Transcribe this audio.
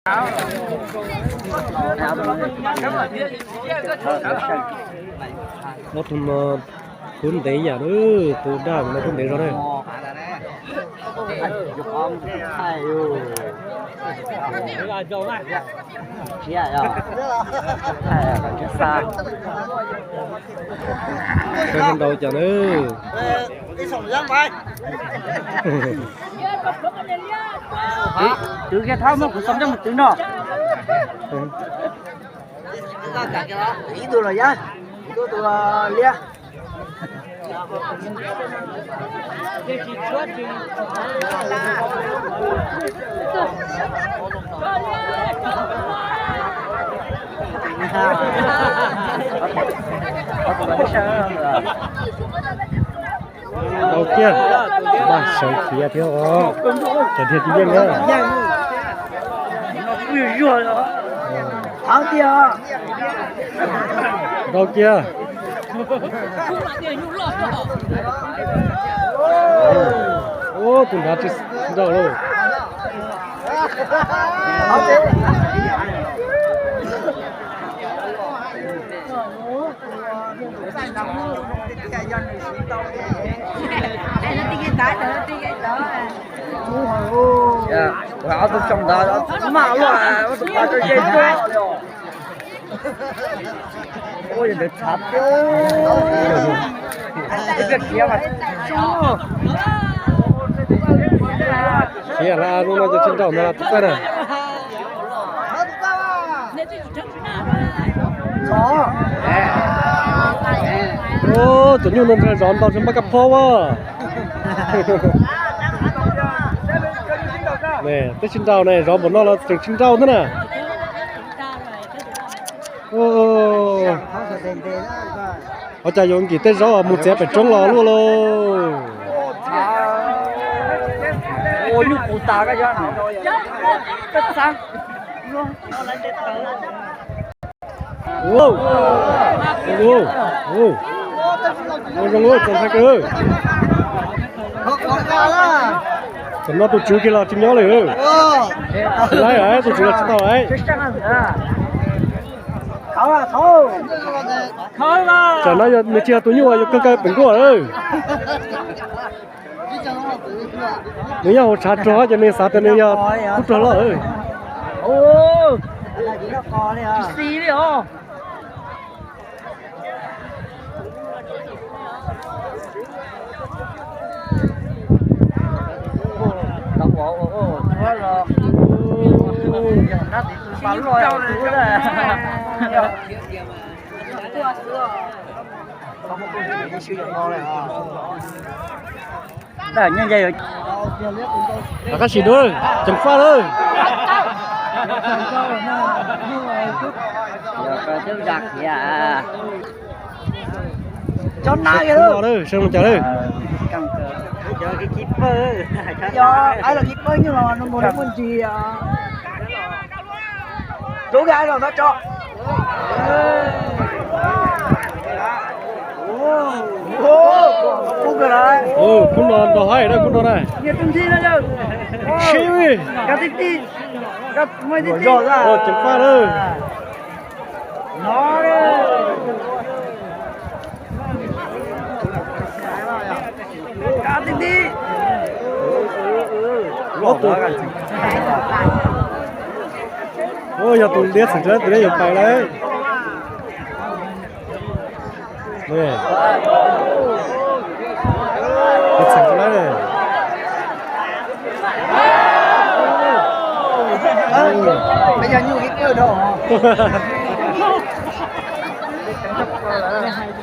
Ob tug no kub ntev yam na, tus daj no kub ntev zog na. Kawg ntau cas na. Twv kiag thab muab kuv xov nrog mus twv no. Ib tug los yab, ib tug liab. Ntau kiag, npaj sawv khiav thiab os, sawv khiav tsis yeej na. Ntau kiag. Ub, tus nrad tsis nrau lauj. Ob tug tsoom ntawd maj luaj, ua tus pa tso ze tuaj li os. Ua yog ntawd txhav tiag. Siab hla hnub no cov tsis nraum ntag tus txaij na. Ub, tus nyuj no ntshe zov ntau tsis npaj kab phob as. Twb tsis nraum ne, zov npaum no los tseem tsis nraum thiab na. Ua cas yuav nkim tej zaub mus txiav pem roob los luaj lauj. Ua zoo, txaus ntshai kawg. Tam no tus tswv kiag los tsis nyob li. Laib, tus tswv los tsis tau lawm. Tsam no yog nws tsis yog tus nyuj uas yuav kawg kaw pem nkuaj lawm. Nws nyob hauv tshav rog ces nws xav tias nws yog tub rog loj. Qab sim dua, ceev faj lawm. Sawv los cas lawm. Kub no nrog haib dab kub no na. Sib ceev faj lawm. Yog tus liab txheem tsis laib tus liab yuav pais lawm. Txheem tsis laib.